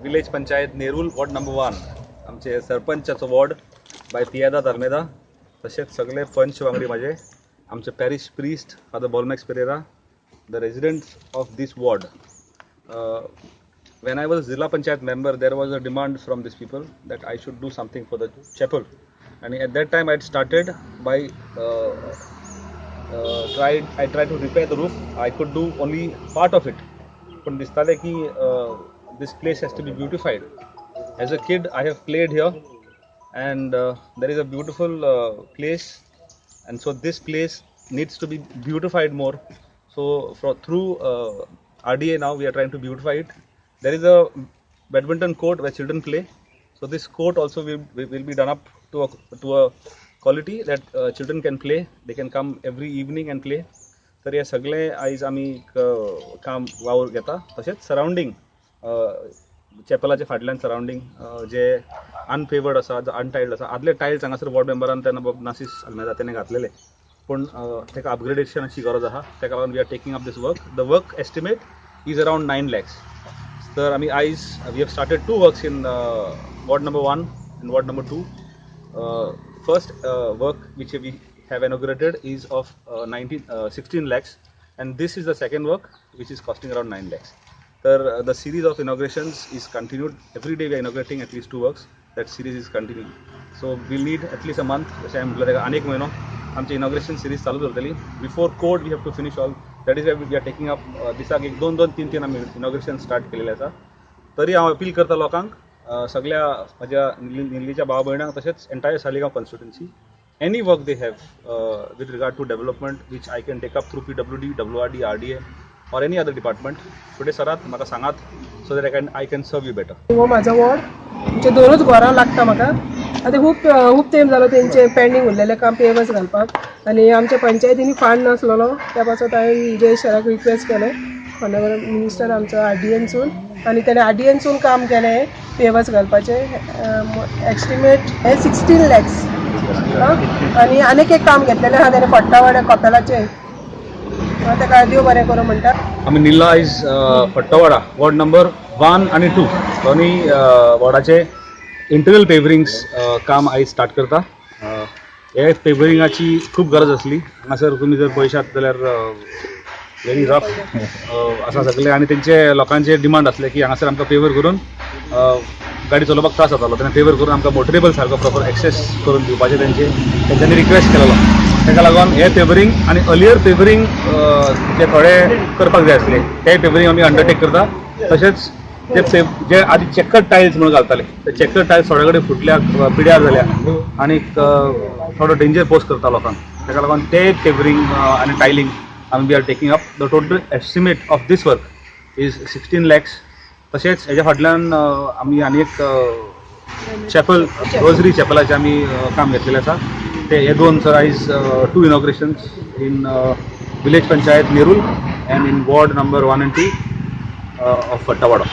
Village panchayat Nerul, ward number 1, आमचे सरपंचाचो ward बाय पियादाद आल्मेदा, तशेंच सगळे पंच वांगडी म्हाजे, आमचे parish priest Father Bolmax Pereira, the residents of this ward. When I was Zilla Panchayat member, there was a demand from these people that I should do something for the chapel. And at that time I had started by I tried to repair the roof. I could do only part of it. पण दिसतालें की this place has to be beautified. As a kid I have played here and there is a beautiful place, and so this place needs to be beautified more. So through RDA now we are trying to beautify it. There is a badminton court where children play. So this court also will be done up to a quality that children can play. They can come every evening and play. तर हे सगळे आयज आमी काम वावर घेता. तशेंच surrounding चॅपलाच्या फाटल्यान सरावंडींग जे अनपेवर्ड आसा, अनटायल्ड आसा, आदले टायल्स हांगासर वॉर्ड मेंबरान तेन्ना नासीस आल्मेदा तेणें घातलेले, पूण ताका अपग्रेडेशनाची गरज आसा. ताका लागून we are taking up this work. The work estimate is around 9 lakhs. तर आमी आयज we have started 2 works in ward number 1 and ward number 2. First work which we have inaugurated is of 16 lakhs, and this is the second work which is costing around 9 lakhs. The series of inaugurations is continued. Every day we are inaugurating at least 2 works. That series is continuing. So we'll need at least a month. जशें हांवें म्हटलें आनी एक म्हयनो आमची inauguration series चालू दवरतली. Before court we have to finish all. That is why we are taking up दिसाक एक 2-2, 3-3 आमी इनॉग्रेशन स्टार्ट केलेलें आसा. तरी हांव अपील करता लोकांक, सगळ्या म्हज्या निल्लीच्या भाव भयणांक, तशेंच entire Saligao constituency, any work they have with regard to development which I can take up through PWD, WRD, RDA or any other department, फुडें सरात, म्हाका सांगात, so that I can serve you better. हो म्हाजो ward, म्हणजे दोनूच घरां लागता म्हाका. आतां खूब खूब तेंप जालो तेंचे पेंडींग उरलेलें काम पेवर्स घालपाक, आनी आमच्या पंचायतींनी फंड नासलेलो, त्या पासत हांवें जय सराक रिक्वेस्ट केलें, ऑनरेबल मिनिस्टर आमचो आरडीएनसून, आनी तेणें आरडीएनसून काम केलें पेवर्स घालपाचें. एस्टिमेट हें 16 lakhs. आनी आनीक एक काम घेतलेलें आहा तेणें फट्टावाड्या कपेलाचें, ताका देव बरें करूं म्हणटा. आमी निल्ला आयज फट्टवाडा वॉर्ड नंबर 1 आनी 2 दोनूय वॉर्डाचे इंटरनल पेवरिंग्स काम आयज स्टार्ट करता. हे पेवरिंगाची खूब गरज आसली. हांगासर तुमी जर पळयशात जाल्यार व्हेरी रफ आसा सगळे, आनी तेंचे लोकांचे डिमांड आसले की हांगासर आमकां पेवर करून गाडी चलोवपाक त्रास जातालो, तेन्ना पेवर करून आमकां मोटरेबल सारको प्रॉपर एक्सेस करून दिवपाचें तेंच्यांनी रिक्वेस्ट केलेलो. ताका लागून हे पेवरिंग आनी अर्लियर पेवरिंग जे थोडे करपाक जाय आसले ते पेवरिंग आमी अंडरटेक करता. तशेंच जे आदी चेकर टायल्स म्हणून घालताले ते चेकर टायल्स थोडे कडेन फुटल्या, पिड्यार जाल्या आनी थोडो डेंजर पोस्ट करता लोकांक. ताका लागून ते पेवरिंग आनी टायलिंग आमी we are taking up. The total estimate of this work is 16 lakhs. तशेंच हेज्या फाटल्यान आमी आनी एक चॅपल, रोजरी चॅपलाचें आमी काम घेतलेलें आसा. ते हे दोन सर आयज 2 inaugurations in village panchayat Nerul and in ward number 1 and 2 of Fattawado.